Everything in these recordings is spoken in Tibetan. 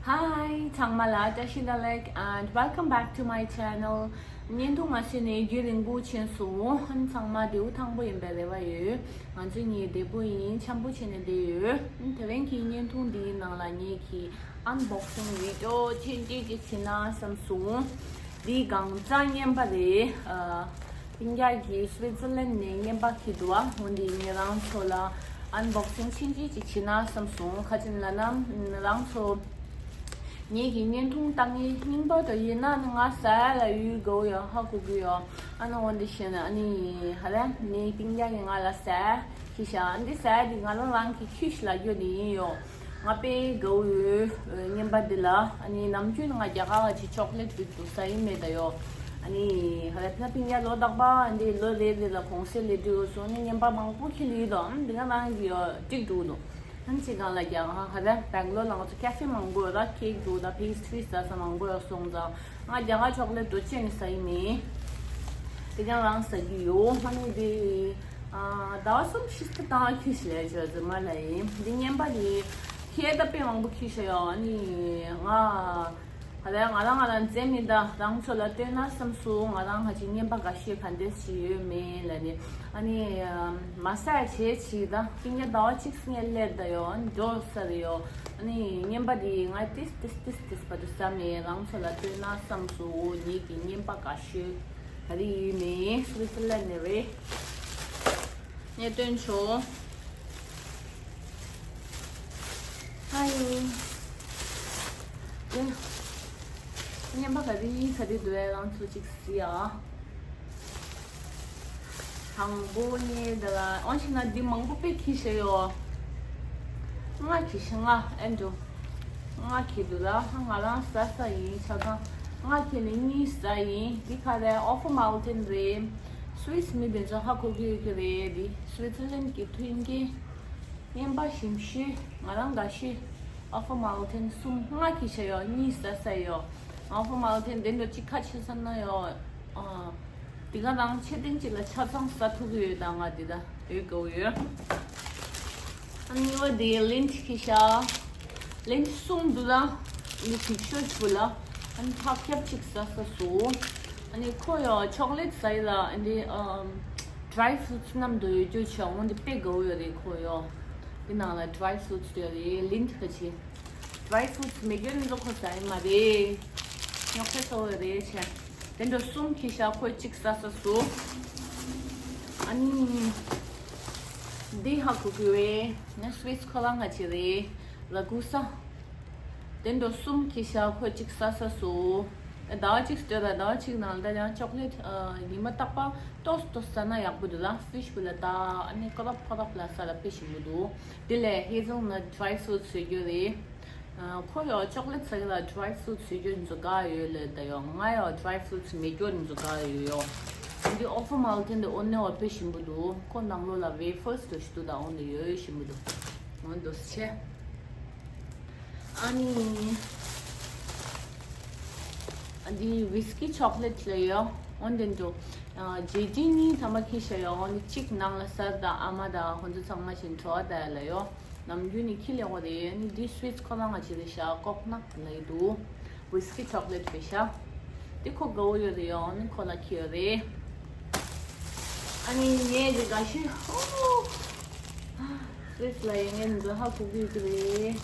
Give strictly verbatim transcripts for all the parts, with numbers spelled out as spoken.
Hi, ཚང་མ་ལ་བཀྲ་ཤིས་བདེ་ལེགས། And welcome back to my channel. བརྙན་ཐུང་མ་བྱས་ནས་རྒྱུན་རིང་པོ་ཕྱིན་སོང་། ཨ་ནི་ཚང་མ་བདེ་པོ་ཐང་པོ་ཡིན་པའི་རེ་བ་ཡོད། ང་ཚོ་གཉིས་བདེ་པོ་ཡིན། འཆམ་པོ་བྱས་ནས་བསྡད་ཡོད། ཨ་ནི་དེ་རིང་གི་བརྙན་ཐུང་འདིའི་ནང་ལ་ངེད་ཀྱིས་ཨན་བོག་སིང་བི་ཌི་ཡོ་ཆུང་ཆུང་ཅིག་བྱེད་ན་བསམ་སོང་། འདི་གང་ཙམ་རྔན་པ་རེད། ཨ། སྤུན་ཀྱག་གིས་སུའི་ཙི་ལན་ནས་རྔན་པ་འཁྱེར་འདུག་པ། འོ་འདི་ངས་རང་ཚོ་ལ་ཨན་བོག་སིང་ཆུང་ཆུང་ཅིག་བྱེད་ན་བསམ་སོང་། ག་ཅི་ལབ་ན་རང་ཚོ་ངེད་ཀྱི་བརྙན་ཐུང་ལྟ་མཁན་རྙིང་པ་དེ་ཡིན་ན་ནི་ང་ཟ་ཡ་ལ་ཡོད་དགོས་ཡོད། ཧ་གོ་གི་ཡོད། ཨ་ནི་འོ་འདི་བྱས་ན་ཨ་ནི་ཧ་ལས་ངའི་སྤུན་ཀྱག་གིས་ང་ལ་ཟ་ཡ་འཁྱེར་ཤག་འདི་ཟ་ཡ་འདི་ང་རང་རང་གིས་འཁྱེར་ཤག་ལབ་རྒྱུ་འདི་ཡིན་ཡོད། ང་དཔེ་དགའ་པོ་ཡོད། རྔན་པ་འདི་ལ་ཨ་ནི་ནམ་རྒྱུན་ང་རྒྱ་གར་བ་ཅིག་ཅོག་ལེ་ཊི་སྤྲད་འདུག་ཟ་ཡི་མེད་ད་ཡོད། ཨ་ནི་ཧ་ལས་ཕ་སྤུན་ཀྱག་ལོ་རྟག་པར་འདི་ལོ་རེ་རེ་ལ་གུང་སེང་སླེབས་དུས་སོང་ནི་རྔན་པ་མང་པོ་འཁྱེར་ལི་དང་འདི་ག་རང་གི་ཡོད་སྤྲད་འདུག་དང་། ཨ་ནི་ཅི་གང་ལ་རྒྱ་གར་ཧ་ལས་སྦེང་ལོར་ལ་ང་ཚོ་ཀེ་ཧྥེ་མང་པོ་ཡོད་ད། ཁེག་འདུག་ད། པེ་སི་ཊི་རི་ཟ་ས་མང་པོ་ཡོད་སོང་ཙང་ང་རྒྱ་གར་ཅོག་ལེ་ཊི་འདྲ་བོ་ཅི་ནས་ཟ་ཡི་མེད། དེ་ཀྱང་རང་ཟ་གི་ཡོད། ཨ་ནི་འདི། ཨ། ཟླ་བ་གསུམ་བཞི་ཙམ་བཏང་འཁྱེར་ཤག་ལབ་བྱས་རྫུན་མ་ལབ་ཡིན། འདི་རྔན་པ་འདི་ཁྱེད་ད་དཔེ་མང་པོ་འཁྱེར་ཤག་ཡོད། ཨ་ནི་ང་ཧ་ལས་ང་རང་ང་རང་འཛེམ་མི་གདའ། རང་ཚོ་ལ་སྟོན་ན་བསམ་སོང་། ང་རང་ང་ཅིག་རྔན་པ་དགའ་ཤོས་ག་འདྲས་ཞིག་ཡོད་མེད་ལབ་ནས། ཨ་ནི་མ་ཟ་བྱས་ཅིག་ད་སྤུན་ཀྱག་ཟླ་བ་གཅིག་སྔོན་སླེབས་ད་ཡོད། ཨ་ནི་འགྲོ་ས་རེད་ཡོད། ཨ་ནི་རྔན་པ་འདི་ང་ཏིས་ཏིས་ཏིས་ཏིས་བར་དུ་ཟ་མེད། རང་ཚོ་ལ་སྟོན་ན་བསམ་སོང་། ངེད་ཀྱི་རྔན་པ་དགའ་ཤོས། ག་རེ་ཡིན་མིན་སུའི་ཙི་ལན་ནས་རེད། ངས་སྟོན་ཆོག་ཧའི། ཨེ། རྔན་པ་ག་རེ་ག་རེ་འདུག་ཨེ། རང་ཚོ་གཅིག་གཟིགས་ཨ། དང་པོ་ངས་འདི་ལ་འོ་ཞིག་ན་འདི་མང་པོ་དཔེ་འཁྱེར་ཤག་ཡོད། ལྔ་འཁྱེར་ཤག་ལྔ། ཨེ་འགྲོ། ལྔ་འཁྱེར་འདུག་ད། ང་རང་ཟ་ས་ཡིན་ཆ་ཚང་། ལྔ་འཁྱེར་ནས་གཉིས་ཟ་ཡིན། འདི་ག་རེ་ཨོ་ཕོ་མའུན་ཊེན་རེད། སུའིས་མི་དེ་ཚོ་ཧ་གོ་གི་ཡོད་ཀྱི་རེད། འདི་སུའི་ཙི་ལན་གྱི་མཐུན་རྐྱེན། རྔན་པ་ཞིམ་ཤོས། ང་རང་དགའ་ཤོས། ཨོ་ཕོ་མའུན་ཊེན་གསུམ། ལྔ་འཁྱེར་ཤག་ཡོད། གཉིས་ཟ་ས་ཡོད། ཨོ་ཕོ་མའུན་ཊེན་དེ་འདྲ་གཅིག་ཁ་ཕྱེ་ས་ན་ཡོད། ཨ། དེ་ག་རང་ཆེ་ཐེངས་གཅིག་ལ་ཆ་ཚང་ཟ་ཐུབ་ཀྱི་ཡོད་ད། ང་འདི་ད་ཡོད་དགའ་པོ་ཡོད། ཨ་ནི་གཉིས་པ་དེ་ལིན་ཊི་འཁྱེར་ཤག་ལིན་ཊི་གསུམ་འདུག་ད། འདི་ཞིབ་ཤོས་བུ་ལ། ཨ་ནི་ཐག་ཁྱབ་ཅིག་ཟ་ས་སོ། ཨ་ནི་ཁོ་ཡང་ཅོག་ལེ་ཊི་ཟ་ཡི་ལ། ཨ་ནི་ཨམ། ཌི་རའི་ཕུ་རུ་ཊི་མཉམ་དུ་ཡོད་རྒྱུ་བྱས། འོ་འདི་དཔེ་དགའ་པོ་ཡོད་རེད། ཁོ་ཡང་འདི་ནང་ལ་ཌི་རའི་ཕུ་རུ་ཊི་ཡོད་རེད། ལིན་ཊི་ག་ཆེ། ཌི་རའི་ཕུ་རུ་ཊི་མེད་རྒྱུ་ནི་ཁོ་ཟ་ཡི་མ་རེད། རྙོག་དྲ་ཚ་པོ་རེད་བྱས། དེ་འདྲ་གསུམ་འཁྱེར་ཤག་ཁོས་གཅིག་ཟ་ས་སོ། ཨ་ནི། འདི་ཧ་གོ་གི་ཡོད་པས། ནི་སུའིས་ཁོ་རང་ག་ཆེ་རེད། ར་གུ་ས། དེ་འདྲ་གསུམ་འཁྱེར་ཤག་ཁོས་གཅིག་ཟ་ས་སོ། ཟླ་བ་གཅིག་སྟོད་ལ་ཟླ་བ་གཅིག་ནང་ལ་ད་ཡང་ཅོག་ལེ་ཊི་ཨ། ཉི་མ་རྟག་པར་ཏོག་ཙམ་ཏོག་ཙམ་ཟ་ན་ཡག་པོ་འདུག་ལ། ཕི་ཤི་བུ་ལ་ད་ཨ་ནི་ཀོ་རོབ་ཀོ་རོབ་ལ་ཟ་ལ་དཔེ་ཞིམ་པོ་འདུག་དེ་ལས་ཧེ་ཟལ་ནཊ་ཌི་རའི་ཕུ་རུ་ཊི་ཟེར་རྒྱུ་རེད། ཨ། ཁོ་ཡང་ཅོག་ལེ་ཊི་ཟ་གི་ལ་ཌི་རའི་ཕུ་རུ་ཊི་ཟེར་རྒྱུ་འདི་ཚོ་དགའ་ཡོད་ལ། ད་ཡང་ང་ཡང་ཌི་རའི་ཕུ་རུ་ཊི་མེད་རྒྱུ་འདི་ཚོ་དགའ་ཡོད་ཡོད། འདི་ཨོ་ཕོ་མའུན་ཊེན་འདི་དངོས་གནས་པ་དཔེ་ཞིམ་པོ་འདུག་ཁོ་ནང་ལོགས་ལ་ཝེ་ཕར་སི་འདྲ་ཞིག་འདུག་ད་འོ་འདི་ཡོད་ཡོད་ཞིམ་པོ་འདུག་འོ་འདུག་སེ་བྱས། ཨ་ནི། ཨ་འདི་ཝིས་ཀི་ཅོག་ལེ་ཊི་ལ་ཡོད། འོ་འདི་འགྲོ། ཨ། རྗེས་འབྲིང་གཉིས་ཐ་མ་འཁྱེར་ཤག་ཡོད། འོ་འདི་གཅིག་ནང་ལ་སར་དང་ཨ་མ་དང་ཁོང་ཚོ་ཚང་མ་བཞིན་བྲོ་བ་ལྟ་ཡ་ལ་ཡོད། ནམ་རྒྱུན་ནི་འཁྱེར་ལེ་འོ་རེད། ཨ་ནི་འདི་སུའིས་ཁོ་རང་ང་ཅི་རེད་ཤག་ཀོག་ནཊ་ལ་ཡི་འདུག་ཝིས་ཀི་ཅོག་ལེ་ཊི་རེད་ཤག་འདི་ཁོ་དགའ་པོ་ཡོད་རེད་ཡོད། ཨ་ནི་ཁོ་ལ་འཁྱེར་ཡོད་རེད། ཨ་ནི་ངའི་འདི་དགའ་ཤོས། ཨོ། སུའིས་ལ་ཡིན་ངའི་འདི་ཧ་གོ་གི་ཡོད་ཀྱི་རེད།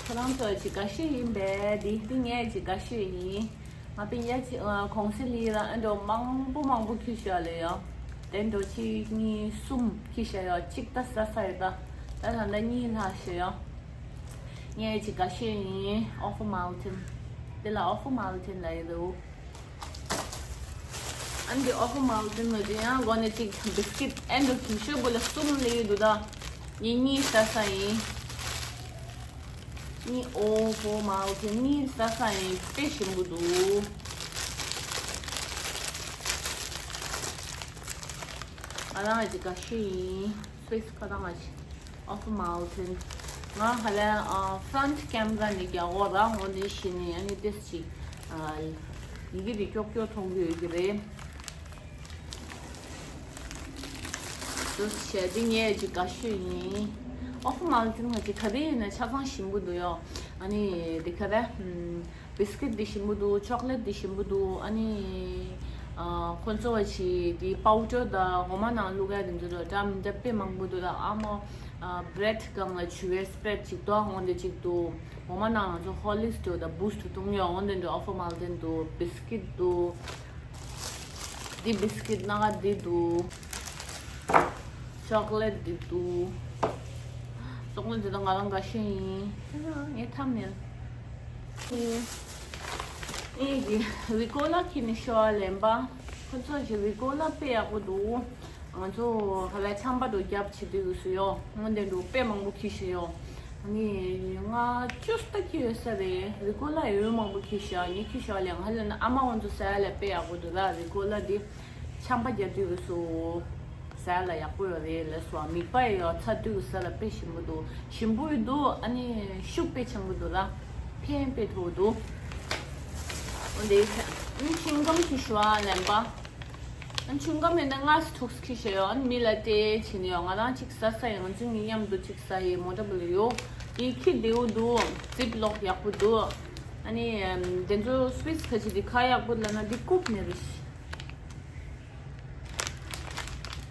ཁོ་རང་ཚོ་ཅི་དགའ་ཤོས་ཡིན་པས། འདི་འདི་ངའི་ཅི་དགའ་ཤོས་ཡིན། ང་སྤུན་ཀྱག་ཅིག་ཨ། གུང་སེང་ལ་ཡི་ལ་ཨ་འདྲ་མང་པོ་མང་པོ་འཁྱེར་ཤག་ལ་ཡོད། དེ་འདྲ་གཅིག་གཉིས་གསུམ་འཁྱེར་ཤག་ཡོད། གཅིག་ད་ཟ་ས་ཡོད་ད། ད་ད་ལྟ་གཉིས་ལྷག་ཤག་ཡོད། ངའི་ཅི་དགའ་ཤོས་ཡིན། ཨོ་ཕོ་མའུན་ཊེན། དེ་ལ་ཨོ་ཕོ་མའུན་ཊེན་ལ་ཡི་འདུག་ཨ་འདི་ཨོ་ཕོ་མའུན་ཊེན་ལ་ཅི་ཡང་སྒོ་ནས་ཅིག་བིས་ཀིཊ་ཨ་འདྲ་འཁྱེར་ཤོས་པོ་ལ་གསུམ་ལ་ཡི་འདུག་ད། ངས་གཉིས་ཟ་ས་ཡིན། ནི་ཨོ་ཕོ་མའུན་ཊེན་གཉིས་ཟ་ས་ཡིན། དཔེ་ཞིམ་པོ་འདུག་ང་རང་ལ་ཅི་དགའ་ཤོས་ཡིན། སུའིས་ཁོ་རང་ལ་ཅི། ཨོ་ཕོ་མའུན་ཊེན། ང་ཧ་ལས་ཨ། ཕ་རོན་ཊི་ཀེམ་ར་ནས་རྒྱག་འོ་ར་འོ་འདི་ཤི་ནི་ཨ་ནི་ཏེས་ཅིག་ཨ། ཡི་གེ་དེ་ཀྱོག་ཀྱོག་མཐོང་གི་ཡོད་ཀྱི་རེད། དུ་བྱས་ཏེ་ངས་ཅིག་དགའ་ཤོས་ཡིན། ཨོ་ཕོ་མའུན་ཊེན་ང་ཅིག་ག་དེ་ཡིན་ན་ཆ་ཚང་ཞིམ་པོ་འདུག་ཡོ། ཨ་ནི་འདི་ག་རེ། ཨམ། བིས་ཀིཊ་འདི་ཞིམ་པོ་འདུག་ཅོག་ལེཊ་འདི་ཞིམ་པོ་འདུག་ཨ་ནི། ཨ། ཁོ་ཚོ་བ་ཞིག་འདི་པའུ་ཌར་དང་འོ་མ་ནང་བླུགས་ཡ་འདི་ཚོ་འདྲ་མི་འདྲ་དཔེ་མང་པོ་འདུག་ད་ཨ་མོ། ཨ། བྷི་རེཌ་སྒང་ལ་བྱུག་པའི་སི་པི་རེཌ་ཅིག་འདུག་འོ་འདི་ཅིག་འདུག་འོ་མ་ནང་ང་ཚོ་ཧོར་ལིག་སི་འདུག་ད་བུ་སི་ཊི་བཏུང་ཡ་འོ་འདི་འདུག་ཨོ་ཕོ་མལ་ཏན་འདུག་བིས་ཀིཊ་འདུག་འདི་བིས་ཀིཊ་སྣ་ཁ་འདི་འདུག་ཅོག་ལེཊ་འདི་འདུག་ཅོག་ལེཊ་འདི་ད་ང་རང་འགའ་ཤས་ཡིན། ངའི་ཐམ་ནེལ། ཨེ། ཨེ་གི་རི་ཀོ་ལ་ཁྱེར་ནས་ཤོག་ཨ་ལེན་པ། ཁོ་ཚོ་གི་རི་ཀོ་ལ་དཔེ་ཡག་པོ་འདུག་ང་ཚོ་ཧ་ལས་ཆམ་པ་དུ་རྒྱབ་བྱེད་དུས་སུ་ཡོ། སྔོན་དེ་འདུག་དཔེ་མང་པོ་ཁྱེར་ཤི་ཡོ། ནི་ང་བཅུ་ལྟ་ཁྱེར་ཡོད་ས་རེད། རི་ཀོ་ལ་ཡོད་མང་པོ་ཁྱེར་ཤི་ཡ་ངས་ཁྱེར་ཤི་ཡ་ལས་ང་ལ་ན་ཨ་མ་ང་ཚོ་ཟ་ཡ་ལས་དཔེ་ཡག་པོ་འདུག་ད་རི་ཀོ་ལ་འདི་ཆམ་པ་རྒྱག་དུས་སུ་ཟ་ཡ་ལ་ཡག་པོ་ཡོད་རེད་ལས་སོ། མིད་པ་ཡོ་ཚ་དུས་ཟ་ལ་དཔེ་ཞིམ་པོ་འདུག་ཞིམ་པོ་ཡོད་འདུག་ཨ་ནི་ཤུགས་དཔེ་ཆེན་པོ་འདུག་ད་ཕན་དཔེ་ཐོགས་འདུག་འོན་ཏེ་ཨ་ནི་ཤིང་སྒམ་ཁྱེར་ཤི་ཡ་ལེན་པ། ཨ་ཆུང་ཀ་མེད་ན་ང་སི་ཐུགས་ཁྱི་ཤེས་ཡོད། ཨ་མི་ལ་སྟེར་བྱེད་ནི་ཡོད། ང་རང་གཅིག་ཟ་ས་ཡིན། ང་ཚོ་གཉིས་མཉམ་དུ་གཅིག་ཟ་ཡི་མོ་ཊ་བུ་ལ་ཡོད། དེ་ཁྱི་བདེ་བོ་འདུག་ཛིབ་ལོག་ཡག་པོ་འདུག་ཨ་ནི་དེ་ཚོ་སུ་ཝིས་ཁ་ཆེ་དེ་ཁ་ཡག་པོ་ལ་ན་དེ་རྐུབ་ནས་རེད།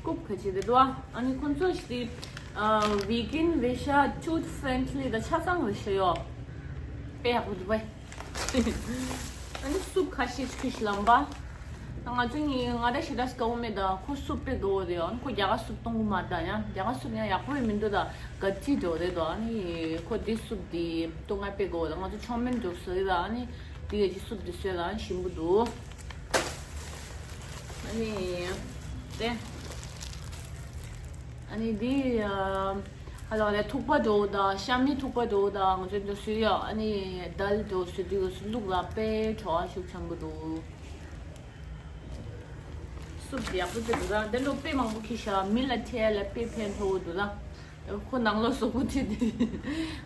རྐུབ་ཁ་ཆེ་དེ་འདུག་ཨ་ནི་ཁོང་ཚོ་ཞི་དེ་བི་གིན་རེད་ཤག་ཆུ་ཕྲེན་ཌི་ལི་དང་ཆ་ཚང་རེད་ཤག་ཡོད། དཔེ་ཡག་པོ་འདུག་བས། ཨ་ནི་སུབ་ཁ་ཤས་ཁྱུ་ཞིག་ལམ་པ། ང་ཚོ་གཉིས་ང་དང་ཞེ་དྲག་དགའ་བོ་མེད་ད་ཁོ་སུབ་དཔེ་དགའ་བོ་རེད། ཨ་ནི་ཁོ་རྒྱ་གར་སུབ་གཏོང་གི་མ་རེད་ད་ཡང་རྒྱ་གར་སུབ་ཡང་ཡག་པོ་ཡོད་མི་འདུག་ད་ག་ཙི་འགྲོ་རེད་དོ། ཨ་ནི་ཁོ་འདི་སུབ་འདི་གཏོང་ང་དཔེ་དགའ་བོ་རེད། ང་ཚོ་ཆོ་མེན་འགྲོ་སོ་རེད་ད། ཨ་ནི་འདི་ག་ཅི་སུབ་འདི་སོས་ད་ཨ་ནི་ཞིམ་པོ་འདུག་ཨ་ནི་དེ་ཨ་ནི་འདི་ཨ་ལོ་ལས་ཐུག་པ་འགྲོ་ད་ཤ་མི་ཐུག་པ་འགྲོ་ད་ང་ཚོ་འདི་སུ་ཡ་ཨ་ནི་དལ་འགྲོ་སུ་འདི་ག་སུ་ལུག་ལ་དཔེ་བྲོ་བ་ཤུགས་ཆེན་པོ་འདུག་སུབ་ཡག་པོ་ཅིག་འདུག་ད་འདི་ལོ་དཔེ་མང་པོ་ཁྱི་ཤ་མི་ལ་ཁྲལ་ལ་དཔེ་ཕན་ཐོགས་འདུག་ད། ཁོ་ནང་ལོ་སོག་པོ་ཁྲིད་དེ་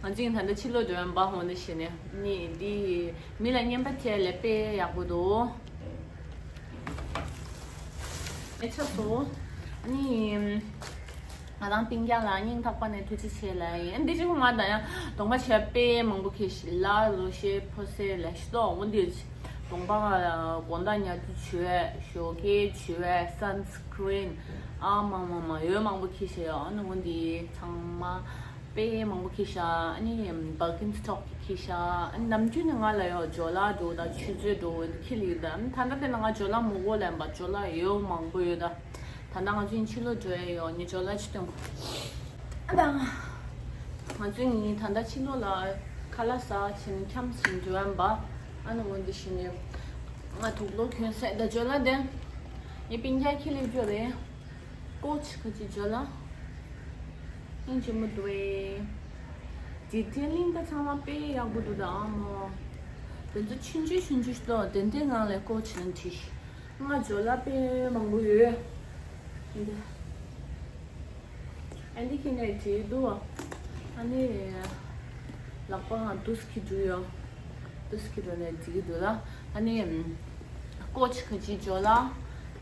ང་ཅིག་ད་ལྟ་ཕྱི་ལོ་འགྲོ་ཡང་འབའ་ཧོང་ནི་ཤི་ནས་ནི་འདི་མི་ལ་བརྙན་པ་ཁྲལ་ལ་དཔེ་ཡག་པོ་འདུག་ཨེ་ཆ་སོ། ནི་ང་རང་སྤུན་ཀྱག་ལ་སྙིང་ཐག་པ་ནས་ཐུགས་རྗེ་ཆེ་ལ་ཡིན། འདི་གཅིག་པུ་མ་ད་ཡང་གདོང་པ་བྱས་དཔེ་མང་པོ་ཁྱི་ཤི་ལ་རུ་ཤེ་ཕོ་སེ་ལ་ཤི་ཏོ་འོ་འདི་གདོང་པ་དགོང་དག་ཉལ་དུས་བྱུས་ཞོགས་ཀས་བྱུས་སན་སི་ཀྲིན་ཨ་མ་མ་མ་ཡོད་མང་པོ་ཁྱི་ཤི་ཡོད། ཨ་ནི་འོ་འདི་ཚང་མ་དཔེ་མང་པོ་ཁྱི་ཤ་ཨ་ནི་བར་གིན་སི་ཊོག་གི་ཁྱི་ཤ་ཨ་ནི་ནམ་རྒྱུན་ནི་ང་ལ་ཡོད་ཇོ་ལ་འགྲོ་དང་ཆུ་ཚོད་འགྲོ་འོ་འདི་ཁྱི་ལི་ཡོད་ད། ཨ་ནི་ད་ལྟ་དེ་ན་ང་ཇོ་ལ་མོ་གོ་ལ་ཡིན་པ་ཇོ་ལ་ཡོད་མང་པོ་ཡོད་ད། ད་ལྟ་ང་ཚོ་ཕྱི་ལོགས་འགྲོ་ཡས་ཡོད་ནི་ཇོ་ལ་ཆུ་སྟོན་གོ་ཨ་ད་ང་ཚོ་ནི་ད་ལྟ་ཕྱི་ལོགས་ལ་ཁ་ལག་ཟ་ཕྱིན་འཁྱམས་ཕྱིན་འགྲོ་ཡ་ཡིན་པ། ཨ་ནི་འོ་འདི་ཤི་ནི་ང་དུག་ལོག་གྱོན་སད་ད་ཇོ་ལ་དེ་ངའི་སྤུན་ཀྱག་ཁྱི་ལི་འགྲོ་རེད། ཀོ་ཆི་ཁ་ཅིག་ཇོ་ལ། ཨིན་ཇི་མོ་དུ་ཨེ། ཌི་ཊེ་ལིང་ད་ཚང་མ་དཔེ་ཡག་པོ་འདུག་ད་ཨ་མོ། དེ་ཚོ་ཆུང་ཆུང་ཆུང་ཆུང་ཞིག་འདུག་དེ་འདྲའི་ངང་ལས་ཀོ་ཆི་ལ་འཁྲིད། ང་ཇོ་ལ་དཔེ་མང་པོ་ཡོད། འདི། ཨ་འདི་ཁྱི་ནས་བྲིས་འདུག་ཨ་ནི། ལག་པ་ང་དུས་ཀྱི་འགྲོ་ཡོད། དུས་ཀྱི་འགྲོ་ནས་བྲིས་འདུག་ལ། ཨ་ནི། ཀོ་ཆི་ཁ་ཅིག་ཇོ་ལ།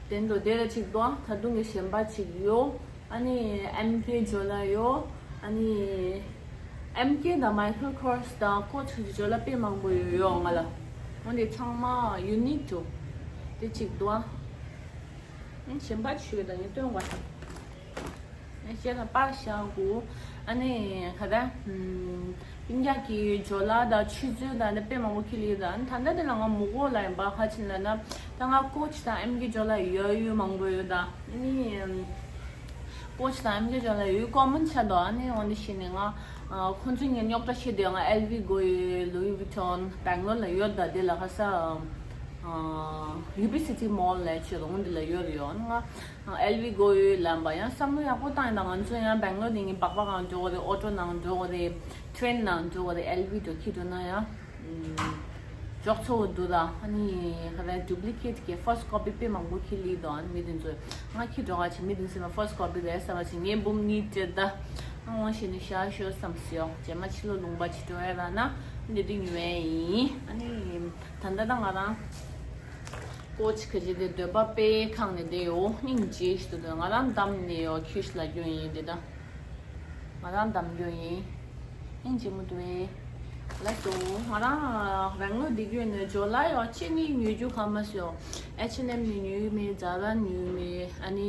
དེ་འདྲ་དེ་ལ་ཅིག་འདུག་ད་དུང་གི་གཞན་པ་ཅིག་ཡོད། ཨ་ནི་ཨེམ་ཀེ་ཇོ་ལ་ཡོད། ཨ་ནི་ཨེམ་ཀེ་དང་མའི་ཁལ་ཁོར་སི་དང་ཀོ་ཆི་ཇོ་ལ་དཔེ་མང་པོ་ཡོད་ཡོད་ང་ལ། འོན་ཏེ་ཚང་མ་ཡུ་ནིག་འདུག་དེ་གཅིག་འདུག་ཨ། གཞན་པ་ཆུ་དང་ངས་སྟོན་བ་དང་། ཞེས་དང་པར་བཞག་གོ་ཨ་ནི་ག་ད། སྤུན་ཀྱག་གིས་ཇོ་ལ་དང་ཆུ་ཚོད་དང་ནི་དཔེ་མང་པོ་ཁྱི་ལི་དང་ད་ལྟ་དེ་ལ་ང་མོ་གོ་ལ་ཡིན་པ་ཧ་ཆིན་ལ་ན་ད་ང་ཀོ་ཆི་དང་ཨེམ་ཀེ་ཇོ་ལ་ཡོད་ཡོད་མང་པོ་ཡོད་ད་ཨ་ནི། ཀོ་ཆི་དང་ཨེམ་ཀེ་ཇོ་ལ་ཡོད་ཀོ་མོན་ཆ་དོ་ཨ་ནི་འོ་འདི་ཤི་ནི་ང་ཁོང་ཚོ་ངའི་རྙོག་དྲ་ཤི་དེ་ང་ཨེལ་ཝི་གོ་ཡོད་ལུའི་ཝི་ཊོན་བེང་ལོར་ལ་ཡོད་ད་དེ་ལ་ཧ་ས་ཡུ་བི་སི་ཊི་མོལ་ལ་ཆེ་རོང་འདི་ལ་ཡོད་ཡོད་ང་ཨེལ་ཝི་གོ་ཡོད་ལམ་པ་ཡང་བསམ་བློ་ཡག་པོ་བཏང་ཡིན་ད་ང་ཚོ་ཡང་བེང་ལོར་ནས་ངའི་སྦག་སྦག་ནང་འགྲོ་གི་རེད། ཨོ་ཊོ་ནང་འགྲོ་གི་རེད། ཊེ་རེན་ནང་འགྲོ་གི་རེད། ཨེལ་ཝི་འགྲོ་ཁྱི་འགྲོ་ན་ཡང་འཇོག་ཚོ་འདུག་ད་ཨ་ནི་ཧ་ར་ཌུབ་ལི་ཀེ་ཊི་གི་ཕར་སི་ཊི་ཀོ་པི་དཔེ་མང་པོ་ཁྱི་ལི་དོ་ཨ་ནི་མི་དེ་ཚོས་ང་ཁྱི་འགྲོ་ག་ཆེ་མི་དེ་ཚོས་ཕར་སི་ཊི་ཀོ་པི་རེད་ཟེར་བ་ཆེ་ངའི་འབུམ་གཉིས་སྤྲད་ད་ཨ་འོང་ཞེས་ནི་ཤ་ཤོ་བསམ་སི་ཡོ་རྗེས་མ་ཕྱི་ལོ་ལུང་པ་ཆེ་འགྲོ་ཡ་ར་ན་འདི་དུས་ཉུལ་བས་ཡིན་ཨ་ནི། ད་ལྟ་ད་ང་རང་ཀོ་ཆི་ཁ་ཅིག་དེ་འདོད་པ་དཔེ་ཁེངས་ནས་བསྡད་ཡོད། སྙིང་རྗེ་ཞིག་ཏུ་འདོད། ང་རང་བདམས་ནས་ཡོད་ཁྱི་ཞིག་ལ་སྐྱོན་ཡིན་དེ་ད། ང་རང་བདམས་སྐྱོན་ཡིན། སྙིང་རྗེ་མོ་འདུག་ཨེ། ལགས་སོ། ང་རང་རང་ལོ་འདི་རྒྱུ་ནས་ཇོ་ལ་ཡོ་ཅི་ནི་ཉོ་རྒྱུ་ག་མ་སོ། H&M ནི་ཉོ་གི་མེད། Zara ཉོ་གི་མེད། ཨ་ནི་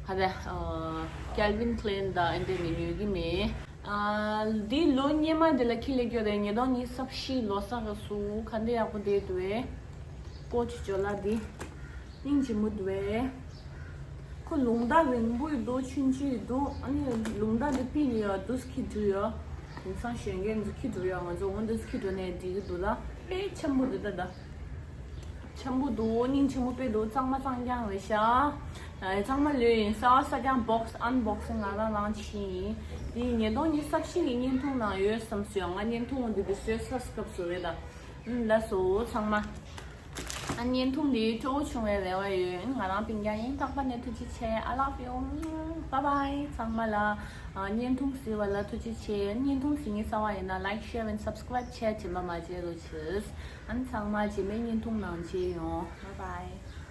ཧ་ད་Calvin Klein ད་ཨེ་འདི་ནི་ཉོ་གི་མེད། ཨ་འདི་ལོ་སྔོན་མ་འདི་ལ་ཁྱི་ལས་སྐྱོ་རེད། ཉིས་སྟོང་ཉི་ཤུ་རྩ་བཞི་ལོ་གསར་ག་སུ་ག་འདི་ཡག་པོ་བསྡད་འདུག་ཨེ། ཀོ་ཅི་ཇོ་ལ་འདི། སྙིང་རྗེ་མོ་འདུག་བས། ཁོ་ལུང་ཐག་རིང་པོ་ཡི་འདུག་ཆུང་ཆུང་ཡི་འདུག་ཨ་ནི་ལུང་ཐག་འདི་ཕི་ནི་ཡོད་འདུག་ཁྱི་འདུག་ཡོད། དེང་སང་གཞོན་སྐྱེས་འདུག་ཁྱི་འདུག་ཡོད། ང་ཚོ་འོ་འདུག་ཁྱི་འདུག་ནས་འགྲིག་གི་འདུག་ད་དཔེ་ཆེན་པོ་འདུག་ད་ད། ཆེན་པོ་འདུག་སྙིང་ཆེན་པོ་དཔེ་འདུག་གཙང་མ་གཙང་རྐྱང་རེད་ཤག་ཨ་གཙང་མ་ལོས་ཡིན། གསར་པ་གསར་རྐྱང་box unboxing ང་རང་རང་བྱས་ཡིན། འདི་ཉིས་སྟོང་ཉི་ཤུ་རྩ་བཞི་གི་བརྙན་ཐུང་ནང་ཡོད་བསམ་སོང་། ང་བརྙན་ཐུང་འདི་འདི་བཟོས་ཚར་སྐབས་སུ་རེད་ད། ཨུམ་ལགས་སོ་ཚང་མ། ཨ་བརྙན་ཐུང་འདི་སྤྲོ་བོ་བྱུང་བའི་རེ་བ་ཡོད། ང་རང་སྤུན་ཀྱག་ཡིན། རྟག་པར་ནས་ཐུགས་རྗེ་ཆེ། I love you. Bye bye ཚང་མ་ལ། ཨ་བརྙན་ཐུང་གཟིགས་པ་ལ་ཐུགས་རྗེ་ཆེ། བརྙན་ཐུང་གཟིགས་མཁན་གསར་པ་ཡིན་ན་like, share and subscribe བྱས་རྗེས་མ་མ་བརྗེད་རོགས་བྱེད། ཨ་ནི་ཚང་མ་རྗེས་མའི་བརྙན་ཐུང་ནང་མཇལ་ཡོང་། Bye bye.